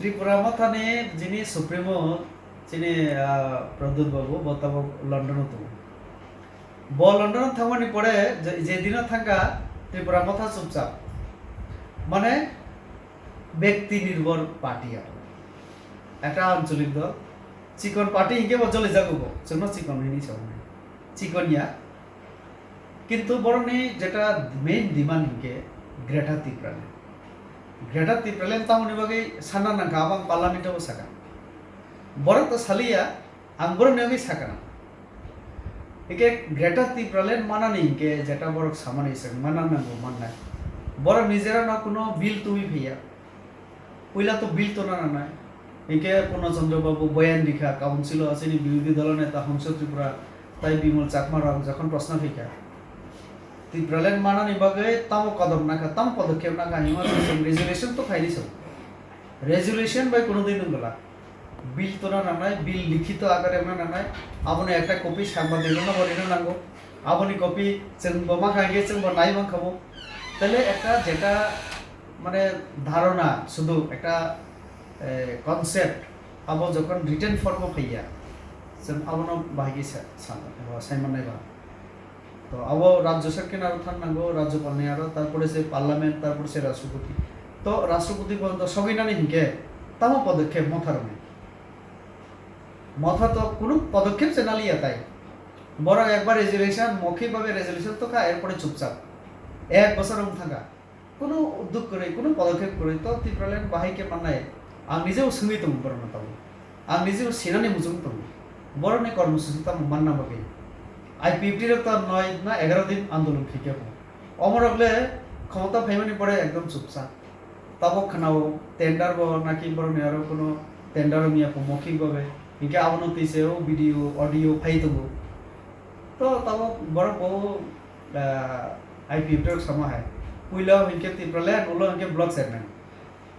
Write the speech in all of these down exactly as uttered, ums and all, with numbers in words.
Tripura Mothani jini Supremo chini, ah, Pradyut Babu, bo tabok London o tongo. Bo London o thangmani pore je, je dino thangkha Tripura Motha chupchap. Mane Byakti Nirbhor Party aro. Ekta ancholik dol. Chikon party hinkhe bo joli jago bo. Chwngno chikon hinwi sao. Chikon ya. Kintu borokni jeta main demand hinkhe Greater Tipraland. Greater Tipraland tamoni bagwi sanna nangkha, abang parliament o sakha. Borok to saliya, ang borokni bagwi sakha. Hinkhe Greater Tipraland manani hinkhe jeta borok samani se manna nango mannai. Borok nijera no kuno bill tubui phiya. Puila to bill tona nangnai. Hinkhe Purna Chandra Babu boyan rikha, council o chini birodhi dolo neta Hongso Tripura tai Bimol Chakma rok jokhon proshno khaikha, Tipraland manani bagwi tamo kodom nakha, tamo podokkhep nakha hinma chwng resolution to khaini chwng. Resolution bai kuno din wngla. Bill tona nangnai, bill likhito akare wngna nangnai. Aboni ekta copy sangbadik rokno bo rina nango. Aboni copy chwng bo mankha hinkhe chwng bo nai mankha bo. Tele ekta jeta mane dharona, sudu ekta, eh, concept, abo jokhon written form o phaiya, chwng abono bahai khe sa-, sa-, abo sai mannai ba. To abo Rajya Sarkar ni aro thang nango, Rajyapal ni aro, tarpore se Parliament, tarpore se Rashtrapati. To Rashtrapati porjonto sogwi nani hinkhe tamo podokkhep Motha rokni? Motha to kunu podokkhep se naliya tai. Borok ekbar resolution, mokhik babe resolution to kha, erpore chupchap. Ek bosor wng thangkha. Kunu udduk kwrwi, kunu podokkhep kwrwi, to Tipraland bahai khe mannai. Ang nijebo swngwi tongo borokno tabuk. Ang nijebo sinani muchung tongo. Borokni kormosuchi tamo manna bagwi. I P F T rok to noi na egaro din andolon khaikhe bo. Omorok le khomota phaimani pore ekdom chupsa. Tabuk khwnao tender bo naki borokni aro kunu tender wngya kho mokhik babe. Hinkhe abono twi se o video, audio phai tongo. To tabuk borok bo ah, I P F T rok samo hai. Puila hinkhe Tipraland, ulo hinkhe block chairman.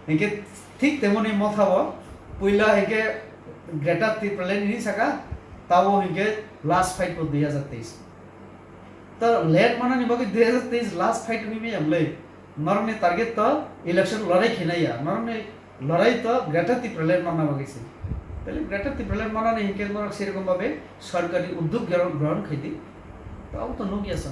Hinkhe thik temoni Motha bo, puila hinkhe Greater Tipraland hinwi saka, tabo hinkhe last fight bo dui hazar teis. To land manani bagwi dui hazar teis last fight wngwi maya mlei. Norokni target to election lorai khinai ya, norokni lorai to Greater Tipraland manna bagwi se. Tale Greater Tipraland manani hinkhe norok serokom babe sorkari uddog grohon, grohon khaidi. To abo to nukya sa.